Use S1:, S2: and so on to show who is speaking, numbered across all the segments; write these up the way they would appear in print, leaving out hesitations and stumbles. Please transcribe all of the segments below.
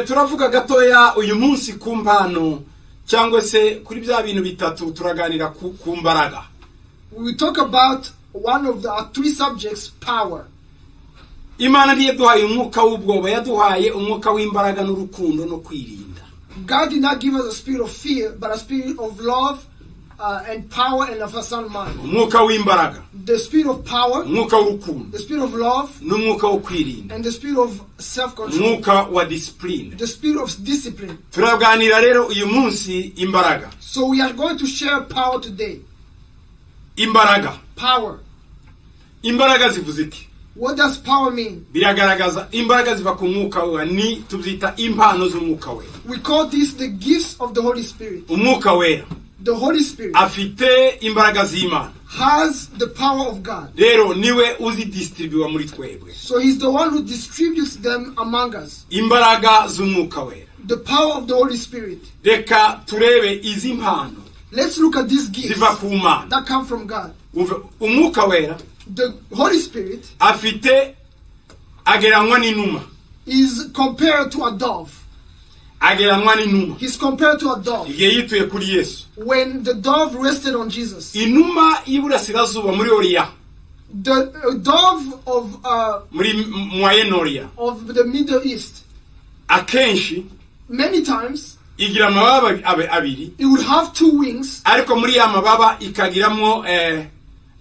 S1: Turavuga gatoya uyu munsi ku mpano cyangwa se kuri bya bintu bitatu, turaganira ku mbaraga.
S2: We will talk about one of the three subjects, power.
S1: Imana ntiyaduhaye umwuka w'ubwoba, yaduhaye umwuka w'imbaraga n'urukundo no kwirinda.
S2: God did not give us a spirit of fear, but a spirit of love and power and of a sound mind.
S1: Umwuka w'imbaraga,
S2: The spirit of power,
S1: umwuka w'urukundo,
S2: the spirit of love,
S1: n'umwuka wo kwirinda,
S2: and the spirit of self control.
S1: Umwuka wa discipline.
S2: The spirit of discipline.
S1: Turaganira rero uyu munsi imbaraga.
S2: So we are going to share power today.
S1: Imbaraga.
S2: Power.
S1: Imbaraga zivuze iki?
S2: What does power mean?
S1: Biragaragaza imbaraga ziva ku mwuka wera, ni tubyita impano z'umwuka wera.
S2: We call this the gifts of the Holy Spirit.
S1: Umwuka wera
S2: The Holy Spirit
S1: afite imbaraga z'Imana.
S2: Has the power of God.
S1: Rero niwe uzidistribuwa muri twebwe.
S2: So he's the one who distributes them among us.
S1: Imbaraga z'umwuka wera.
S2: The power of the Holy Spirit.
S1: Reka turebe izi mpano
S2: Let's look at these gifts
S1: ziva ku Mana.
S2: That come from God.
S1: Umve, umwuka wera
S2: The Holy Spirit
S1: afite ageranywa n'inuma.
S2: Is compared to a dove.
S1: Ageranywa n'inuma.
S2: He's compared to a dove.
S1: Igihe yituye kuri Yesu.
S2: When the dove rested on Jesus,
S1: Inuma y'iburasirazuba muri Orient,
S2: the dove of
S1: muri Moyen-Orient,
S2: of the Middle East,
S1: akenshi
S2: many times
S1: igira amababa abiri,
S2: it would have two wings,
S1: ariko muri ya mababa ikagiramwo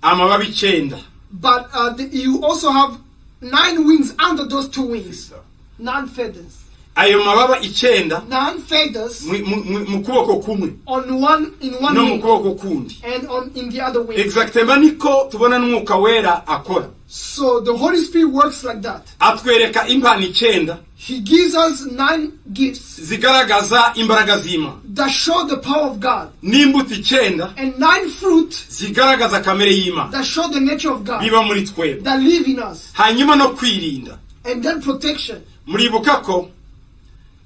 S1: amababa icyenda.
S2: But you also have nine wings under those two wings, nine feathers,
S1: Ayo mababa icyenda
S2: nine feathers
S1: mu kuboko kumwe
S2: on one in one
S1: no mu
S2: wing
S1: kuboko kundi.
S2: And on in the other wing.
S1: Exactement, niko tubona n'umwuka wera akora.
S2: So the Holy Spirit works like that.
S1: Atwereka impano icyenda
S2: He gives us nine gifts
S1: zigaragaza imbaraga z'Imana,
S2: that show the power of God,
S1: n'imbuto icyenda
S2: and nine fruit
S1: zigaragaza kamere y'Imana
S2: that show the nature of God
S1: biba muri twebwe,
S2: that live in us,
S1: hanyuma no kwirinda.
S2: And then protection.
S1: Muribuka ko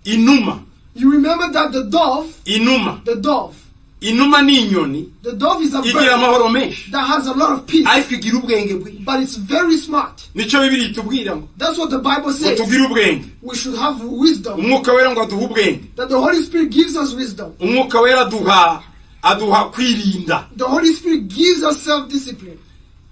S1: inuma,
S2: You remember that the dove,
S1: inuma,
S2: the dove,
S1: inuma ni inyoni
S2: the dove is a
S1: igira
S2: bird
S1: amahoro menshi,
S2: that has a lot of peace,
S1: ariko igira ubwenge bwinshi.
S2: But it's very smart.
S1: Nicyo Bibiliya itubwira ngo
S2: That's what the Bible
S1: ngo
S2: says.
S1: tugire ubwenge.
S2: We should have wisdom.
S1: Umwuka wera ngo aduhe ubwenge.
S2: That the Holy Spirit gives us wisdom.
S1: Umwuka wera aduha kwirinda.
S2: The Holy Spirit gives us self-discipline.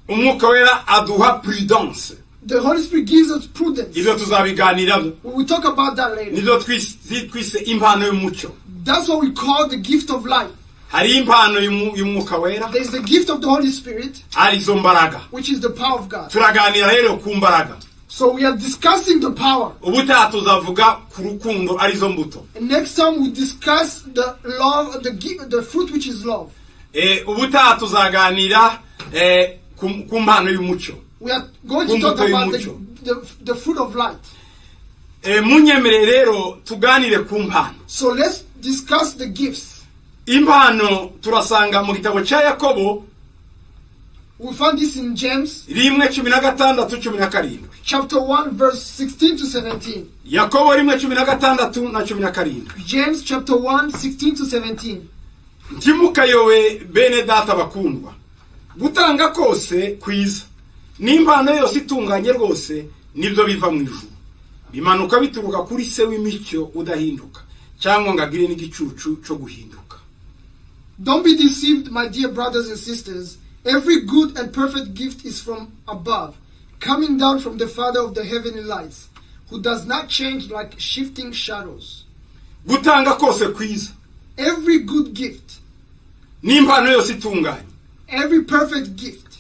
S1: Umwuka wera aduha prudence.
S2: The Holy Spirit gives us prudence.
S1: Ibyo tuzabiganiraho.
S2: We will talk about that later.
S1: Nibyo twise impano y'umucyo.
S2: That's what we call the gift of light.
S1: Hari impano y'umwuka wera,
S2: There's the gift of the Holy Spirit,
S1: arizo mbaraga.
S2: Which is the power of God.
S1: Turaganira rero ku mbaraga.
S2: So we are discussing the power.
S1: Ubutaha tuzavuga ku rukundo, arizo mbuto.
S2: And next time we discuss the love, the fruit which is love.
S1: Ubutaha tuzaganira ku mpano y'umucyo.
S2: We are going to talk
S1: Ku mbuto
S2: about
S1: y'umucyo.
S2: the fruit of light.
S1: Munyemerere rero tuganire ku mpano.
S2: So let's discuss the gifts.
S1: Impano turasanga mu gitabo cya Yakobo,
S2: We find this in James
S1: 1:16 17.
S2: Chapter 1, verse 16 to 17.
S1: Yakobo 1:16 na 17.
S2: James chapter 1, 16 to 17.
S1: Ntimukayobe, bene data bakundwa, gutanga kose kwiza n'impano yose itunganye rwose nibyo biva mu ijuru, bimanuka bituruka kuri Se w'imicyo udahinduka cyangwa ngo agire n'igicucu cyo guhinduka.
S2: Don't be deceived, my dear brothers and sisters. Every good and perfect gift is from above, coming down from the Father of the heavenly lights, who does not change like shifting shadows.
S1: Gutanga kose kwiza
S2: Every good gift,
S1: n'impano yose itunganye
S2: every perfect gift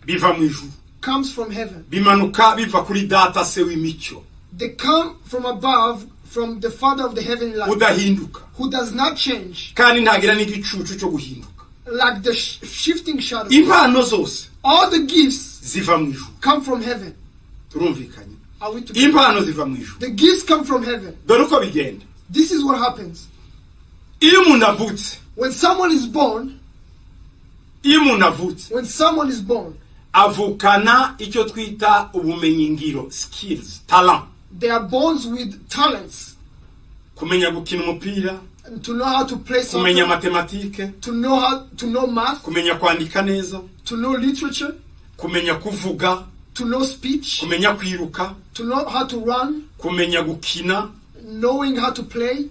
S1: biva mu ijuru,
S2: comes from heaven.
S1: Bimanuka biva kuri Data Se w'imicyo,
S2: They come from above, from the Father of the heavenly lights,
S1: udahinduka,
S2: who does not change
S1: kandi ntagira n'igicucu cyo guhinduka.
S2: Like the shifting shadows.
S1: Impano zose
S2: All the gifts
S1: ziva mu ijuru.
S2: Come from heaven.
S1: Turumvikanye?
S2: Are we together?
S1: Impano ziva mu ijuru.
S2: The gifts come from heaven.
S1: Dore uko bigenda.
S2: This is what happens.
S1: Iyo umuntu avutse,
S2: When someone is born,
S1: iyo umuntu avutse,
S2: when someone is born,
S1: avukana icyo twita ubumenyingiro, skills, talent.
S2: They are born with talents.
S1: Kumenya gukina umupira,
S2: And to know how to play
S1: kumenya
S2: soccer,
S1: mathématiques,
S2: to know how to know math,
S1: kumenya kwandika neza,
S2: to know literature,
S1: kumenya kuvuga,
S2: to know speech,
S1: kumenya kwiruka,
S2: to know how to run,
S1: kumenya gukina,
S2: knowing how to play.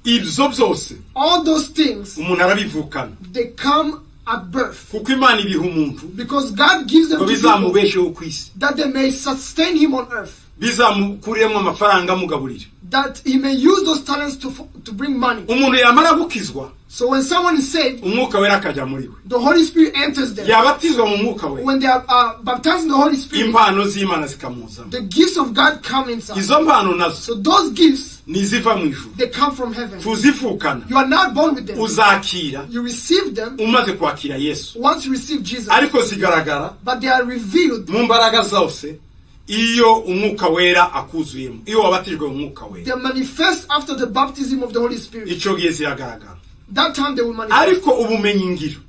S1: Ibyo byose
S2: All those things,
S1: umuntu arabivukana
S2: they come at birth.
S1: Kuko Imana ibiha umuntu
S2: Because God gives them
S1: ngo
S2: to people
S1: bizamubesheho ku isi
S2: that they may sustain him on earth.
S1: Bizamukuriremo amafaranga amugaburira.
S2: That he may use those talents to bring money.
S1: Umuntu yamara gukizwa
S2: So when someone is saved,
S1: Umwuka Wera akajya muri we
S2: the Holy Spirit enters them.
S1: Yabatizwa mu Mwuka Wera
S2: When they are baptized in the Holy Spirit,
S1: impano z'Imana zikamuzamo.
S2: The gifts of God come inside.
S1: Izo mpano nazo
S2: So those gifts,
S1: ni iziva mu ijuru
S2: they come from heaven.
S1: Tuzivukana.
S2: You are not born with them.
S1: Uzakira
S2: You receive them
S1: umaze kwakira Yesu
S2: once you receive Jesus.
S1: Ariko zigaragara
S2: But they are revealed.
S1: Mu mbaraga zose iyo Umwuka Wera akuzuyemo iyo wabatijwe mu Mwuka Wera.
S2: They manifest after the baptism of the Holy Spirit.
S1: Icyo gihe ziragaragara.
S2: That time they will manifest.
S1: Ariko ubumenyi ngiro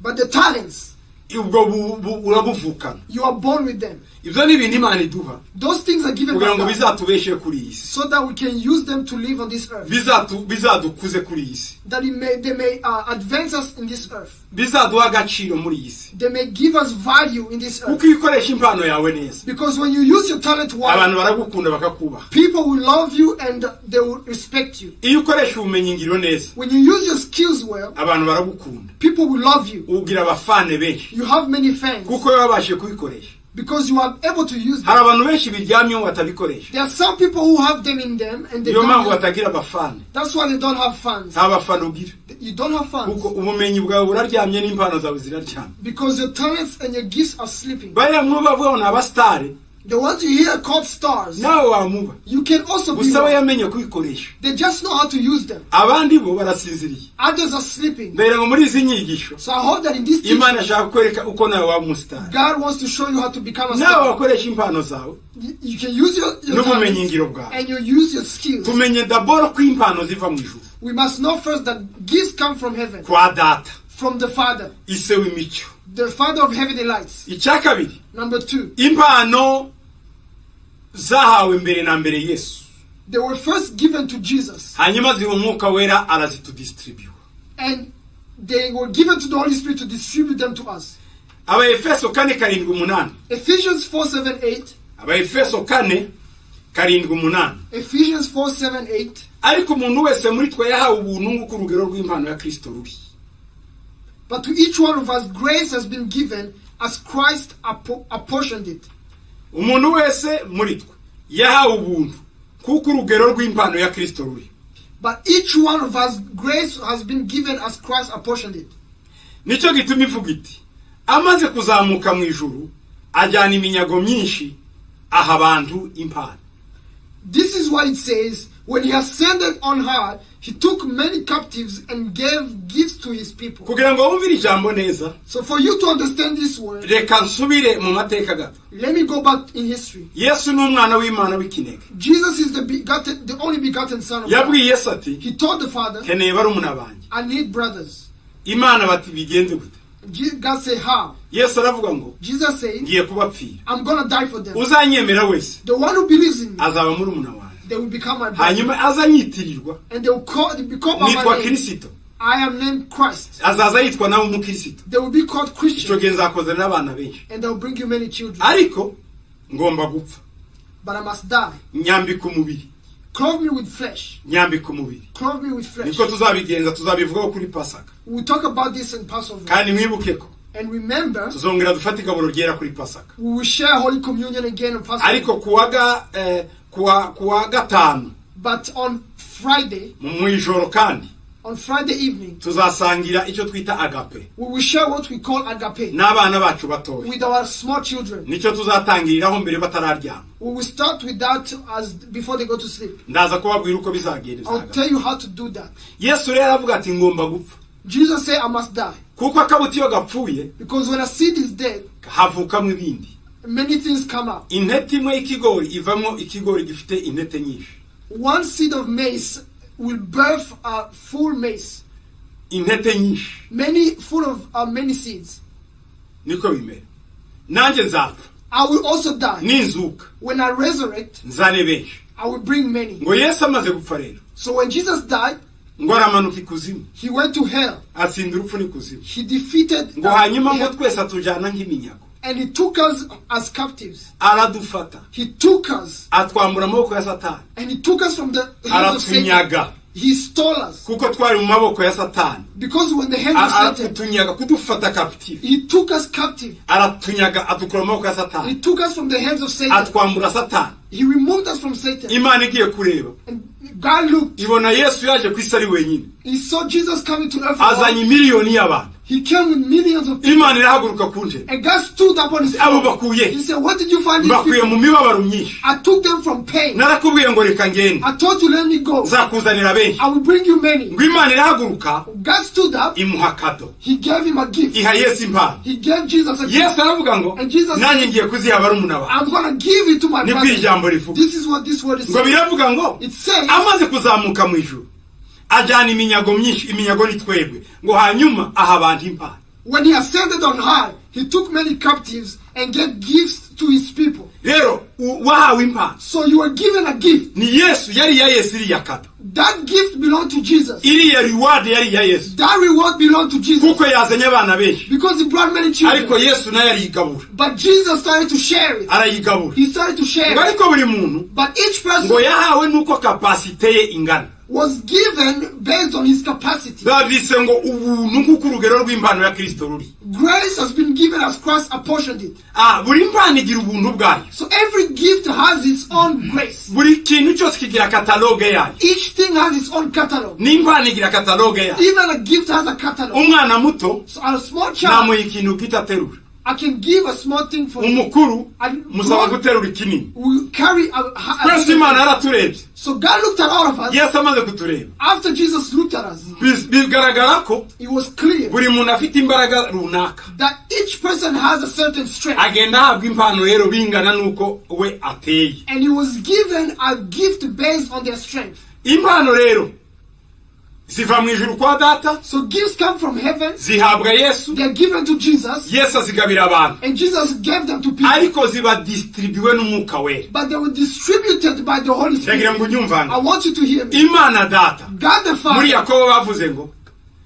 S2: But the talents,
S1: ubwo urabuvukana.
S2: You are born with them.
S1: Ibyo ni ibintu Imana iduha
S2: Those things are given
S1: kugira
S2: by
S1: ngo
S2: God
S1: bizatubeshe kuri iyi si
S2: so that we can use them to live on this earth.
S1: Bizadukuze kuri iyi si
S2: That they may advance us in this earth.
S1: Bizaduha agaciro muri iyi si.
S2: They may give us value in this earth.
S1: Kuko iyo ukoresha impano yawe neza
S2: Because when you use your talent well,
S1: abantu baragukunda bakakubaha.
S2: People will love you and they will respect you.
S1: Iyo ukoresha ubumenyi ngiro neza
S2: When you use your skills well,
S1: abantu baragukunda.
S2: People will love you.
S1: Ugira abafane benshi
S2: You have many fans
S1: kuko iyo wabashije kubikoresha.
S2: Because you are able to use
S1: Hari
S2: them.
S1: Abantu benshi biryamyeho batabikoresha.
S2: There are some people who have them in them and they
S1: Niyo
S2: don't
S1: mpamvu
S2: use.
S1: batagira abafane.
S2: That's why they don't have fans.
S1: Nta bafana ugira
S2: You don't have fans
S1: kuko ubumenyi bwawe buraryamye n'impano zawe ziraryamye.
S2: Because your talents and your gifts are sleeping.
S1: Bariya mwuba bavuga ngo ni abasitari
S2: The ones you hear called stars,
S1: nawe wamuba
S2: you can also be
S1: gusa we
S2: one.
S1: yamenye kubikoresha.
S2: They just know how to use them.
S1: Abandi bo barasinziriye.
S2: Others are sleeping.
S1: Mbere ngo muri izi nyigisho
S2: So I hope that in this teaching,
S1: Imana ashaka kwereka uko nawe waba umusitari
S2: God wants to show you how to become a
S1: nawe
S2: star.
S1: wakoresha impano zawe
S2: You can use your
S1: n'ubumenyi
S2: talents
S1: ngiro bwawe.
S2: And you use your skills.
S1: Tumenye d'abord ko impano ziva mu ijuru
S2: We must know first that gifts come from heaven,
S1: kwa Data
S2: from the Father,
S1: ise w'imico.
S2: The Father of heavenly lights.
S1: Icya kabiri
S2: Number two,
S1: impano zahawe mbere na mbere Yesu
S2: they were first given to Jesus
S1: hanyuma ziha Umwuka Wera arazitudistribuwa.
S2: And they were given to the Holy Spirit to distribute them to us.
S1: Abaefeso 4:7:8.
S2: Ephesians 4 7 8.
S1: Abaefeso 4:7:8.
S2: Ephesians 4 7 8.
S1: Ariko umuntu wese muri twe yahawe ubuntu nk'uko urugero rw'impano ya Kristo ruri.
S2: But to each one of us, grace has been given as Christ apportioned it.
S1: Umuntu wese muri twe yahawe ubuntu kuko urugero rw'impano ya Kristo ruri.
S2: But each one of us, grace has been given as Christ apportioned it.
S1: Nicyo gituma ivuga iti amaze kuzamuka mu ijuru ajyana iminyago myinshi aha abantu impano.
S2: This is what it says: when he ascended on high, he took many captives and gave gifts to his people.
S1: Kugira ngo wumvire ijambo neza
S2: So, for you to understand this word,
S1: reka nsubire mu mateka gato.
S2: Let me go back in history.
S1: Yesu ni umwana w'Imana w'ikinege.
S2: Jesus is the only begotten Son of God.
S1: Yabwiye Yesu ati
S2: He told the Father,
S1: nkeneye barumuna banjye.
S2: "I need brothers."
S1: Imana bati bigenze gute?
S2: God said, "How?"
S1: Yesu aravuga ngo
S2: Jesus said,
S1: ngiye kubapfira.
S2: "I'm gonna die for them.
S1: Uzanyemera wese
S2: The one who believes in me,
S1: azaba murumuna wanjye
S2: they will become my brother."
S1: hanyuma azanyitirirwa
S2: And they will become by
S1: nitwa
S2: my name.
S1: Kirisito
S2: I am named Christ.
S1: azaza yitwa nawe umukristo.
S2: They will be called
S1: Icyo
S2: Christians,
S1: gihe nzakozana n'abana benshi
S2: and they will bring you many children.
S1: Ariko ngomba gupfa.
S2: But I must die.
S1: Nyambika umubiri.
S2: Clothe me with flesh.
S1: Nyambika umubiri.
S2: Clothe me with flesh.
S1: Niko tuzabigenza tuzabivugaho kuri Pasaka.
S2: We'll talk about this in Passover.
S1: Kandi mwibuke ko
S2: And remember,
S1: tuzongera dufate igaburo ryera kuri Pasaka.
S2: We will share Holy Communion again on Passover.
S1: Ariko kuwa gatanu
S2: But on Friday,
S1: mu ijoro kandi
S2: on Friday evening,
S1: tuzasangira icyo twita agape
S2: we will share what we call agape
S1: n'abana bacu batoya.
S2: With our small children.
S1: Nicyo tuzatangiriraho mbere batararyama.
S2: We will start with that as before they go to sleep.
S1: Ndaza kubabwira uko bizagenda.
S2: I'll tell you how to do that.
S1: Yesu rero aravuga ati ngomba gupfa
S2: Jesus said, "I must die."
S1: kuko akabuto iyo gapfuye
S2: Because when a seed is dead,
S1: havukamo ibindi.
S2: Many things come out.
S1: Intete imwe y'ikigori ivamo ikigori gifite intete nyinshi.
S2: One seed of maize will birth a full maize,
S1: Intete nyinshi.
S2: Many full of many seeds.
S1: Niko bimera nanjye nzapfa.
S2: I will also die.
S1: Ninzuka
S2: When I resurrect,
S1: nzane benshi.
S2: I will bring many.
S1: Ngo Yesu amaze gupfa rero
S2: So when Jesus died,
S1: ngo aramanuka ikuzimu
S2: he went to hell.
S1: atsinda urupfu n'ikuzimu
S2: He defeated
S1: ngo hanyuma ngo
S2: hell,
S1: twese atujyana nk'iminyago.
S2: And he took us as captives.
S1: Aradufata.
S2: He took us
S1: Atwambura amaboko ya Satani.
S2: And he took us from the hands of Satan.
S1: Aratunyaga.
S2: He stole us
S1: Kuko twari mu maboko ya Satani.
S2: Because when the hands of Satan,
S1: Aratunyaga kudufata captive.
S2: He took us captive.
S1: Aratunyaga adukura mu maboko ya
S2: He
S1: Satani.
S2: took us from the hands of Satan.
S1: Atwambura Satani.
S2: He removed us from Satan.
S1: Imana igiye kureba
S2: And God looked.
S1: Ibona Yesu yaje ku isi ari wenyine.
S2: He saw Jesus coming to earth alone.
S1: Azanye miliyoni y'abantu.
S2: He came with millions of people.
S1: Imana irahaguruka ku ntebe.
S2: And God stood up on his
S1: Abo
S2: throne.
S1: bakuye
S2: He said, "What did you find these
S1: mbakuye
S2: people?"
S1: mu mibabaro myinshi.
S2: "I took them from pain."
S1: Narakubwiye ngo reka ngende.
S2: "I told you, let me go.
S1: Nzakuzanira benshi.
S2: I will bring you many."
S1: Ngo Imana irahaguruka
S2: God stood up.
S1: Imuha cadeau.
S2: He gave him a gift.
S1: Iha Yesu impano.
S2: He gave Jesus a gift.
S1: Yesu aravuga ngo
S2: And Jesus
S1: nanjye ngiye kuziha barumuna bawe.
S2: "I'm going to give it to my
S1: Niko
S2: brother."
S1: ijambo rivuga.
S2: This is what this word is
S1: Ngo
S2: saying.
S1: biravuga ngo
S2: It says,
S1: amaze kuzamuka mu ijuru ajyana iminyago myinshi iminyago ni twebwe ngo hanyuma aha abantu impano.
S2: When he ascended on high, he took many captives and gave gifts to his people.
S1: Rero wahawe impano.
S2: So you were given a gift.
S1: Ni Yesu yari iya Yesu iriya cadeau.
S2: That gift belonged to Jesus.
S1: Iriya reward yari iya Yesu.
S2: That reward belonged to Jesus
S1: Kuko yazanye abana benshi.
S2: Because he brought many
S1: Ariko
S2: children.
S1: Yesu nawe arayigabura.
S2: But Jesus started to share it.
S1: Arayigabura.
S2: He started to share
S1: Ngo
S2: it.
S1: ariko buri muntu
S2: But each
S1: ngo
S2: person
S1: yahawe nuko capacité ye ingana.
S2: Was given based on his capacity.
S1: Babyise ngo ubuntu nk'uko urugero rw'impano ya Kristo ruri.
S2: Grace has been given as Christ apportioned it.
S1: Ah, buri mpano igira ubuntu bwayo.
S2: So every gift has its own grace.
S1: Buri kintu cyose kigira catalogue yayo.
S2: Each thing has its own catalog.
S1: N'impano igira catalogue yayo.
S2: Even a gift has a catalog.
S1: Umwana muto
S2: So a small child,
S1: namuha ikintu gito aterura.
S2: I can give a small thing for him.
S1: Umukuru
S2: And
S1: musaba
S2: God
S1: guterura ikinini.
S2: will carry
S1: Twese Imana yaraturebye.
S2: So God looked at all of us.
S1: Yesu amaze kutureba
S2: After Jesus looked at us,
S1: bigaragara ko
S2: it was clear
S1: buri muntu afite imbaraga runaka.
S2: That each person has a certain strength.
S1: Agenda ahabwa impano rero bingana n'uko we ateye.
S2: And he was given a gift based on their strength.
S1: Impano rero ziva mu ijuru kwa Data.
S2: So gifts come from heaven.
S1: Zihabwa Yesu.
S2: They are given to Jesus.
S1: Yesu azigabira abantu.
S2: And Jesus gave them to people.
S1: Ariko ziba distribué n'Umwuka Wera.
S2: But they were distributed by the Holy
S1: Ndagira
S2: Spirit.
S1: ngo unyumvane.
S2: I want you to hear me.
S1: Imana Data
S2: God the
S1: muri
S2: Father,
S1: Yakobo bavuze ngo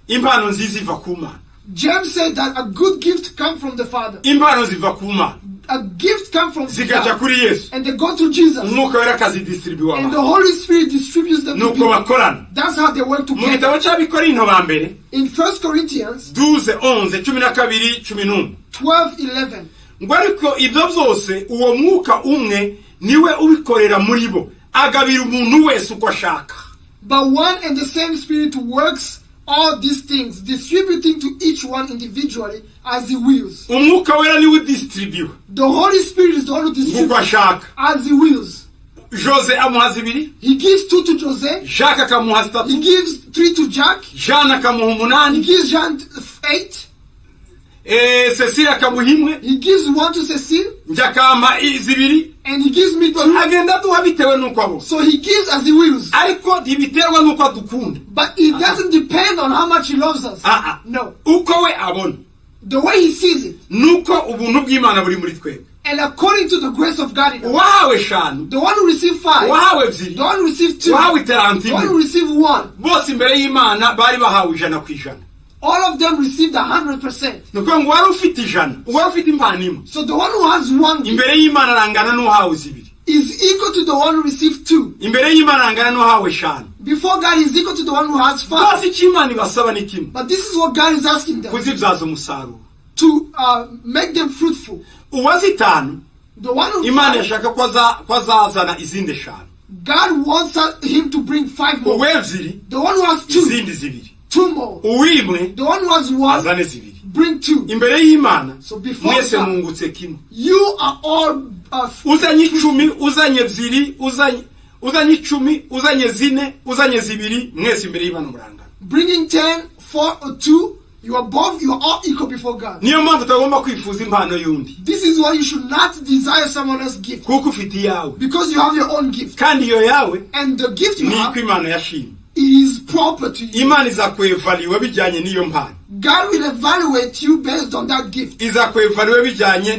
S1: impano nziza iva ku Mana.
S2: James said that a good gift comes from the Father.
S1: Impano ziva ku Mana.
S2: A gift comes from
S1: Zigaca
S2: God.
S1: Kuri Yesu.
S2: And they go to Jesus.
S1: Umwuka Wera akazidistribuwa
S2: And the
S1: abantu.
S2: Holy Spirit distributes them to
S1: Nuko
S2: people.
S1: bakorana.
S2: That's how they work
S1: Mu
S2: together.
S1: gitabo cy'Abikorinto ba mbere
S2: In 1 Corinthians
S1: 12 11 12 11
S2: 12 11,
S1: ngo ariko ibyo byose uwo mwuka umwe niwe ubikorera muri bo agabira umuntu wese uko ashaka.
S2: But one and the same Spirit works all these things, distributing to each one individually as he wills.
S1: Umwuka Wera niwe udistribuwe
S2: The Holy Spirit is the one who
S1: nk'uko
S2: distributes
S1: ashaka.
S2: As he wills.
S1: Jose amuha zibiri.
S2: He gives two to Jose,
S1: Jacques akamuha zitatu.
S2: He gives three to Jack,
S1: Jeanne akamuha
S2: he
S1: umunani.
S2: Gives Jean eight,
S1: Cecile akamuha imwe.
S2: He gives one to Cecile,
S1: Njye akampa zibiri.
S2: And he gives me two.
S1: Agenda aduha bitewe n'uko abona.
S2: So he gives as he wills.
S1: Ariko ntibiterwa n'uko adukunda.
S2: But it doesn't depend on how much he loves us.
S1: Ah, ah.
S2: No.
S1: Uko we abona
S2: The way he sees it,
S1: nuko ubuntu bw'Imana buri muri twebwe.
S2: And according to the grace of God in us,
S1: Uwahawe eshanu
S2: the one who received five,
S1: uwahawe ebyiri
S2: the one who received two,
S1: uwahawe itaranti
S2: the one
S1: imwe
S2: who received one,
S1: bose imbere y'Imana bari bahawe 100%.
S2: All of them received 100%.
S1: Ni ukuvuga ngo uwari ufite 100 uwari ufite impano imwe
S2: So the one who has one gift
S1: imbere y'Imana arangana n'uhawe zibiri.
S2: Is equal to the one who received two.
S1: Imbere y'Imana arangana n'uhawe eshanu.
S2: Before God is equal to the one who has five.
S1: Bose icyo Imana ibasaba ni kimwe.
S2: But this is what God is asking them,
S1: Kuzibyaza umusaruro.
S2: To make them fruitful.
S1: Uwa zitanu
S2: The one who
S1: Imana
S2: five,
S1: yashaka ko azazana izindi eshanu.
S2: God wants him to bring five more.
S1: Uw'ebyiri
S2: The one who has two,
S1: izindi zibiri.
S2: Two more.
S1: Uw'imwe
S2: The one who has one,
S1: azane zibiri.
S2: Bring two.
S1: Imbere y'Imana
S2: So before
S1: mwese
S2: God,
S1: mwungutse kimwe.
S2: You are all
S1: Uzanye 10 uzanye ebyiri uzanye uzanye 10 uzanye zine uzanye zibiri mwese imbere y'Imana murangana.
S2: Bringing 10, 4, or 2, you are both, you are all equal before God.
S1: Niyo mpamvu utagomba kwifuza impano y'undi.
S2: This is why you should not desire someone else's gift.
S1: Kuko ufite iyawe.
S2: Because you have your own gift.
S1: Kandi iyo yawe
S2: And the gift you
S1: niko
S2: have,
S1: Imana yashimye.
S2: It is proper to you.
S1: Imana izakwevaliwa bijyanye n'iyo mpano.
S2: God will evaluate you based on that gift.
S1: Izakwevaluwe bijyanye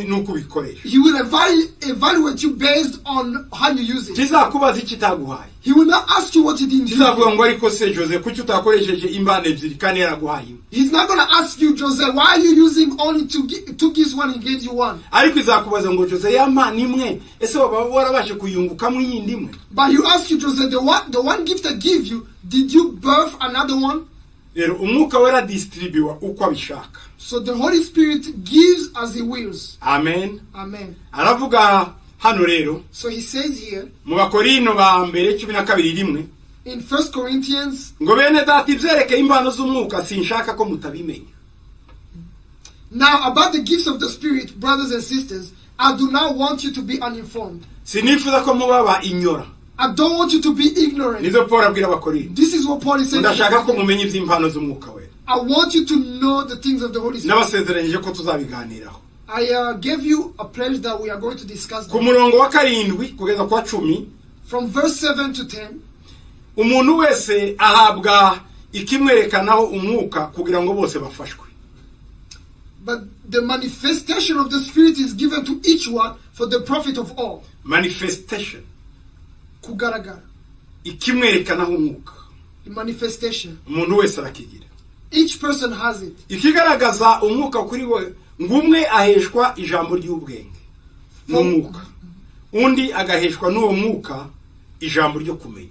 S1: n'uko ubikoresha.
S2: He will evaluate you based on how you use it.
S1: Kizakubaza icyo itaguhaye.
S2: He will not ask you what he didn't give
S1: Kizavuga
S2: you.
S1: ngo ariko se Jose, kuki utakoresheje impano ebyiri kandi yaraguhaye imwe?
S2: He's not going to ask you, "Jose, why are you using only two gifts when he gave you one?"
S1: Ariko izakubaza ngo Jose, ya mpano imwe, ese waba warabashe kuyungukamo iyindi imwe?
S2: But he ask you, "Jose, the one gift I give you, did you birth another one?"
S1: Rero Umwuka Wera distribuwa uko abishaka.
S2: So the Holy Spirit gives as he wills.
S1: Amen.
S2: Amen.
S1: Aravuga hano rero
S2: So he says here
S1: mu Bakorino ba mbere 12:1
S2: in First Corinthians,
S1: ngo bene data, ibyerekeye impano z'umwuka sinshaka ko mutabimenya.
S2: "Now about the gifts of the Spirit, brothers and sisters, I do not want you to be uninformed."
S1: Sinifuza ko mubaba inyora.
S2: I don't want you to be ignorant.
S1: Nizo Paul abwira Abakorino.
S2: This is what Paul is saying.
S1: Ndashaka ko mumenya iby'impano z'Umwuka Wera.
S2: I want you to know the things of the Holy Spirit.
S1: Nabasezeranyije ko tuzabiganiraho.
S2: I gave you a pledge that we are going to discuss
S1: Ku
S2: them.
S1: murongo wa 7 kugeza ku wa 10,
S2: From verse 7 to 10.
S1: umuntu wese ahabwa ikimwerekanaho umwuka kugira ngo bose bafashwe.
S2: But the manifestation of the Spirit is given to each one for the profit of all.
S1: Manifestation.
S2: Kugaragara.
S1: Ikimwerekanaho umwuka.
S2: The manifestation.
S1: Umuntu wese arakigira.
S2: Each person has it.
S1: Ikigaragaza umwuka kuri we, ngo umwe aheshwa ijambo ry'ubwenge n'umwuka, undi agaheshwa n'uwo mwuka ijambo ryo kumenya.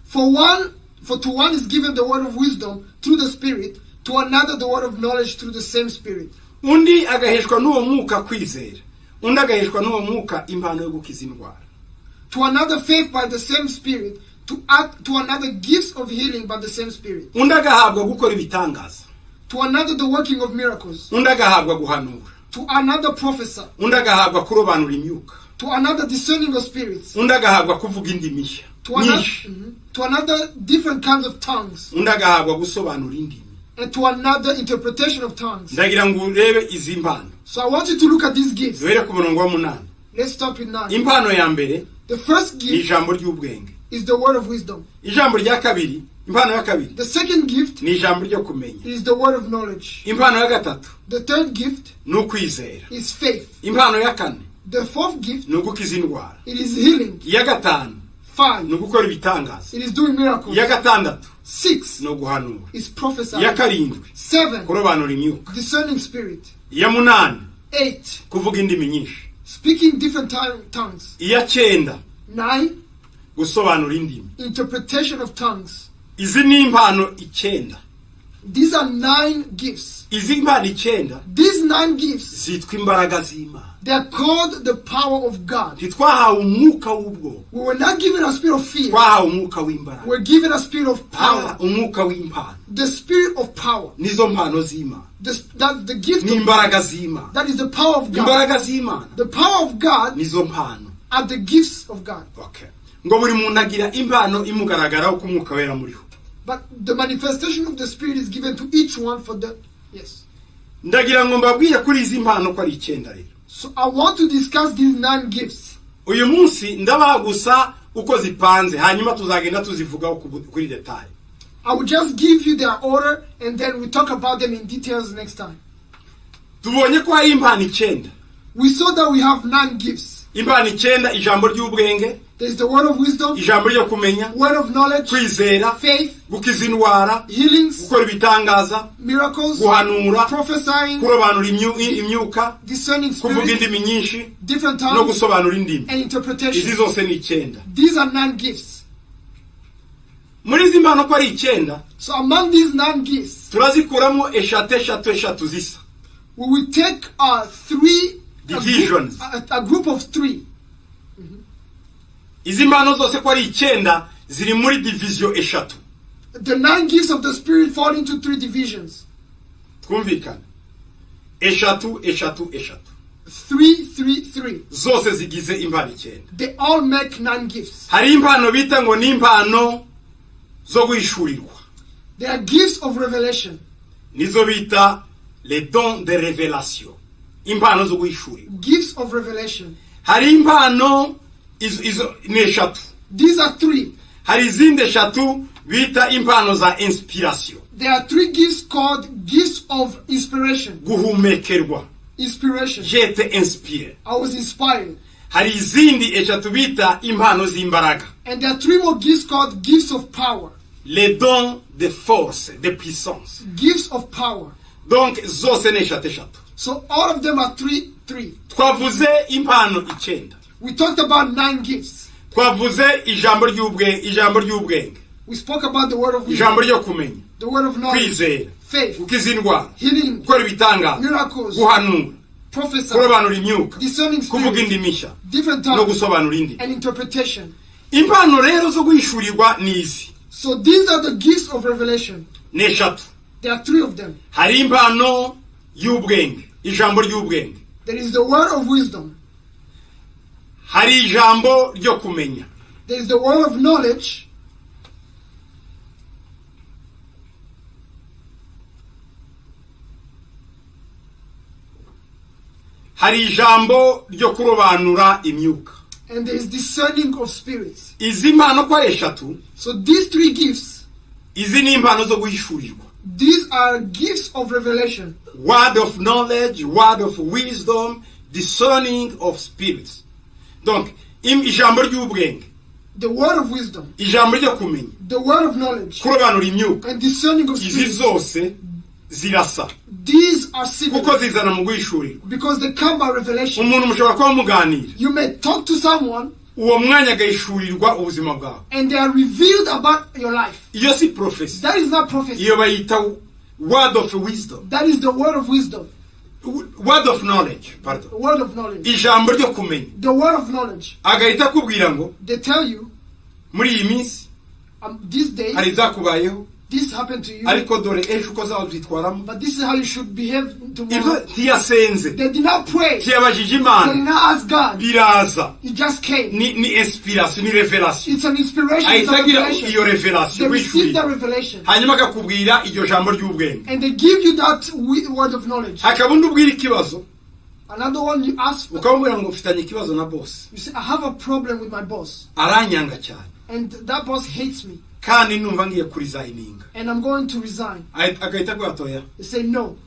S2: For to one is given the word of wisdom through the Spirit, to another the word of knowledge through the same Spirit.
S1: Undi agaheshwa n'uwo mwuka kwizera, undi agaheshwa n'uwo mwuka impano yo gukiza indwara.
S2: To another faith by the same Spirit, to another gifts of healing by the same Spirit.
S1: Undi agahabwa gukora ibitangaza.
S2: To another the working of miracles.
S1: Undi agahabwa guhanura.
S2: To another prophesy.
S1: Undi agahabwa kurobanura imyuka.
S2: To another discerning of spirits.
S1: Undi agahabwa kuvuga indimi nshya
S2: To another,
S1: nyinshi.
S2: To another different kinds of tongues.
S1: Undi agahabwa gusobanura indimi.
S2: And to another interpretation of tongues.
S1: Ndagira ngo urebe izi mpano.
S2: So I want you to look at these gifts.
S1: Duhere ku murongo wa 8.
S2: Let's start with 9.
S1: Impano ya mbere
S2: The first
S1: ni
S2: gift
S1: ijambo ry'ubwenge.
S2: is the word of wisdom.
S1: Ijambo rya kabiri, impano ya kabiri
S2: The second gift
S1: ni ijambo ryo kumenya.
S2: is the word of knowledge.
S1: Impano ya gatatu
S2: The third gift
S1: ni ukwizera.
S2: is faith.
S1: Impano ya kane
S2: The fourth gift,
S1: ni ugukiza indwara.
S2: it is healing.
S1: Iya gatanu
S2: Five,
S1: ni ugukora ibitangaza.
S2: it is doing miracles.
S1: Iya gatandatu
S2: Six
S1: ni uguhanura.
S2: is prophesying.
S1: Iya karindwi
S2: Seven,
S1: kurobanura imyuka.
S2: discerning spirit.
S1: Iya munani
S2: Eight,
S1: kuvuga indimi nyinshi.
S2: speaking different tongues.
S1: Iya cyenda
S2: Nine,
S1: gusobanura indimi.
S2: interpretation of tongues.
S1: Izi ni impano 9.
S2: These are nine gifts.
S1: Izi mpano 9
S2: These nine gifts,
S1: zitwa imbaraga z'Imana.
S2: they are called the power of God.
S1: Ntitwahawe umwuka w'ubwoba.
S2: We were not given a spirit of fear.
S1: Twahawe umwuka w'imbaraga.
S2: We were given a spirit of power.
S1: Umwuka w'impano.
S2: The spirit of power.
S1: Nizo mpano z'Imana.
S2: That's the gift
S1: Ni
S2: of
S1: imbaraga z'Imana.
S2: That is the power of God.
S1: Imbaraga z'Imana
S2: The power of God
S1: nizo mpano.
S2: are the gifts of God.
S1: Okay. Ngo buri muntu agira impano imugaragaraho ko Umwuka Wera muriho.
S2: But the manifestation of the Spirit is given to each one for the, yes.
S1: Ndagira ngo mbabwire kuri izi mpano ko ari 9 rero.
S2: So I want to discuss these nine gifts.
S1: Uyu munsi ndabaha gusa uko zipanze, hanyuma tuzagenda tuzivugaho kuri détail.
S2: I will just give you their order and then we talk about them in details next time.
S1: Tubonye ko hari impano 9.
S2: We saw that we have nine gifts.
S1: Impano 9: ijambo ry'ubwenge,
S2: There's the word of wisdom,
S1: ijambo ryo kumenya,
S2: word of knowledge,
S1: kwizera,
S2: faith,
S1: gukiza indwara,
S2: healings,
S1: gukora ibitangaza,
S2: miracles,
S1: guhanura,
S2: prophesying,
S1: kurobanura imyuka,
S2: discerning
S1: kuvuga
S2: spirits,
S1: indimi nyinshi
S2: different
S1: no
S2: tongues,
S1: gusobanura indimi.
S2: and
S1: Izi
S2: interpretation.
S1: zose ni 9.
S2: These are nine gifts.
S1: Muri izi mpano ko ari 9,
S2: So among these nine gifts,
S1: turazikuramo eshatu, eshatu, eshatu zisa.
S2: we will take three
S1: Divisions.
S2: a group of three.
S1: Izi mpano zose ko ari 9 ziri muri division eshatu.
S2: The nine gifts of the Spirit fall into three divisions.
S1: Twumvikane, eshatu, eshatu, eshatu.
S2: Three, three, three.
S1: Zose zigize impano 9.
S2: They all make nine gifts.
S1: Hari impano bita ngo ni impano zo guhishurirwa.
S2: They are gifts of revelation.
S1: Nizo bita les dons de révélation, impano zo guhishurirwa.
S2: Gifts of revelation.
S1: Hari impano izo ni eshatu.
S2: These are three.
S1: Hari izindi eshatu bita impano za inspiration.
S2: There are three gifts called gifts of inspiration.
S1: Guhumekerwa.
S2: Inspiration.
S1: J'étais inspiré.
S2: I was inspired.
S1: Hari izindi eshatu bita impano z'imbaraga.
S2: And there are three more gifts called gifts of power.
S1: Les dons de force, de puissance.
S2: Gifts of power.
S1: Donc zose ni eshatu eshatu.
S2: So all of them are three, three.
S1: Twavuze impano icyenda.
S2: We talked about nine gifts.
S1: Twavuze ijambo ry'ubwenge,
S2: We spoke about the word of wisdom,
S1: ijambo ryo kumenya,
S2: the word of knowledge,
S1: kwizera,
S2: faith,
S1: gukiza indwara,
S2: healing,
S1: gukora ibitangaza,
S2: miracles,
S1: guhanura,
S2: prophecy,
S1: kurobanura imyuka,
S2: discerning
S1: kuvuga
S2: spirits,
S1: indimi nshya
S2: different
S1: no
S2: tongues,
S1: gusobanura indimi.
S2: And interpretation.
S1: Impano rero zo guhishurirwa ni izi.
S2: So these are the gifts of revelation.
S1: Ni eshatu.
S2: There are three of them.
S1: Hari impano y'ubwenge, ijambo ry'ubwenge.
S2: There is the word of wisdom.
S1: Hari ijambo ryo kumenya.
S2: There is the word of knowledge.
S1: Hari ijambo ryo kurobanura imyuka.
S2: And there is discerning of spirits.
S1: Izi mpano ko ari eshatu,
S2: So these three gifts,
S1: izi ni impano zo guhishurirwa.
S2: These are gifts of revelation.
S1: Word of knowledge, word of wisdom, discerning of spirits. Donc ijambo ry'ubwenge,
S2: The word of wisdom,
S1: ijambo ryo kumenya,
S2: the word of knowledge,
S1: kurobanura imyuka,
S2: and discerning of
S1: izi
S2: spirits.
S1: zose zirasa
S2: These are similar
S1: kuko zizana mu guhishurirwa.
S2: Because they come by revelation.
S1: Umuntu mushobora kuba muganira,
S2: You may talk to someone
S1: uwo mwanya agahishurirwa ubuzima bwawe.
S2: And they are revealed about your life.
S1: Iyo si prophecy.
S2: That is not prophecy.
S1: Iyo bayita word of wisdom.
S2: That is the word of wisdom,
S1: Word of knowledge, pardon.
S2: The word of knowledge,
S1: Ijambo ryo kumenya.
S2: The word of knowledge.
S1: Agahita akubwira ngo
S2: They tell you,
S1: muri iyi minsi
S2: this day,
S1: hari ibyakubayeho,
S2: this happened to you,
S1: ariko dore ejo uko uzabyitwaramo.
S2: But this is how you should behave
S1: Ibyo
S2: tomorrow.
S1: ntiyasenze,
S2: They did not pray.
S1: ntiyabajije
S2: They did
S1: Imana,
S2: not ask God.
S1: biraza.
S2: It just came.
S1: Ni inspiration, ni revelation.
S2: It's an inspiration. It's
S1: Ahita
S2: a
S1: agira
S2: revelation.
S1: iyo revelation
S2: They receive that
S1: wishuriye,
S2: revelation.
S1: hanyuma akakubwira iryo jambo ry'ubwenge.
S2: And they give you that word of knowledge.
S1: Hakaba undi ubwira ikibazo,
S2: Another one you ask for.
S1: ukamubwira ngo mfitanye ikibazo na boss,
S2: You say, "I have a problem with my boss."
S1: aranyanga cyane,
S2: And that boss hates me.
S1: Kandi numva ngiye kurizayininga.
S2: And I'm going to resign.
S1: Agahita aguha atoya,
S2: They say, "No,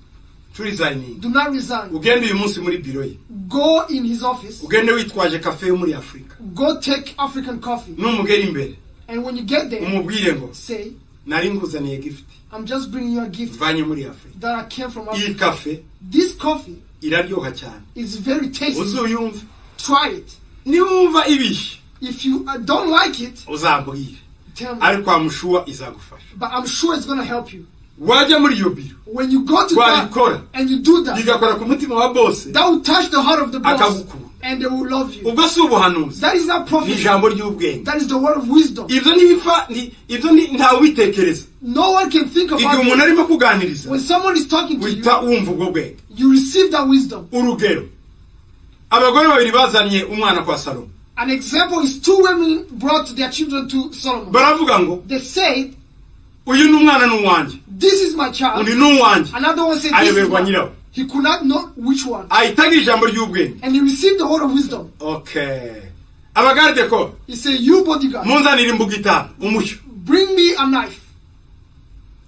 S1: turizayininga,
S2: do not resign.
S1: Ugende uyu munsi muri biro ye,
S2: Go in his office.
S1: Ugende witwaje kafe yo muri Afurika.
S2: Go take African coffee.
S1: Numugera imbere,
S2: And when you get there,
S1: umubwire ngo
S2: say,
S1: nari nguzaniye gift
S2: 'I'm just bringing you a gift
S1: mvanye muri Afurika.
S2: That I came from
S1: Iyi
S2: Africa.
S1: kafe
S2: This coffee
S1: iraryoha cyane,
S2: is very tasty.
S1: Uzuyumve.
S2: Try it.
S1: Niwumva ibishye,
S2: If you don't like it,
S1: uzambwire,
S2: tell me.
S1: Ariko I'm sure izagufasha."
S2: But I'm sure it's going to help you."
S1: Wajya muri iyo biro,
S2: When you go to that
S1: wabikora,
S2: and you do that,
S1: bigakora ku mutima wa boss,
S2: that will touch the heart of the boss
S1: akagukunda.
S2: And they will love you.
S1: Ubwo si ubuhanuzi,
S2: That is not
S1: ni
S2: prophecy.
S1: ijambo ry'ubwenge.
S2: That is the word of wisdom.
S1: Ibyo ntibipfa ibyo ntawe ubitekereza.
S2: No one can think
S1: Igihe
S2: about
S1: umuntu
S2: it.
S1: arimo kuganiriza,
S2: When someone is talking to you,
S1: uhita wumva ubwo bwenge.
S2: You receive that wisdom.
S1: Urugero, abagore babiri bazanye umwana kwa Salomo.
S2: An example is two women brought their children to Solomon.
S1: Baravuga ngo
S2: They said,
S1: uyu ni umwana ni uwanjye,
S2: "This is my child."
S1: Undi ni uwanjye.
S2: Another one said, "This is
S1: Ayoberwa
S2: mine."
S1: nyirawo.
S2: He could not know which one.
S1: Ahita agira ijambo ry'ubwenge.
S2: And he received the word of wisdom.
S1: Okay, abagarde ko,
S2: He said, "You bodyguard,
S1: munzanire imbuga itanu, umushyo.
S2: Bring me a knife."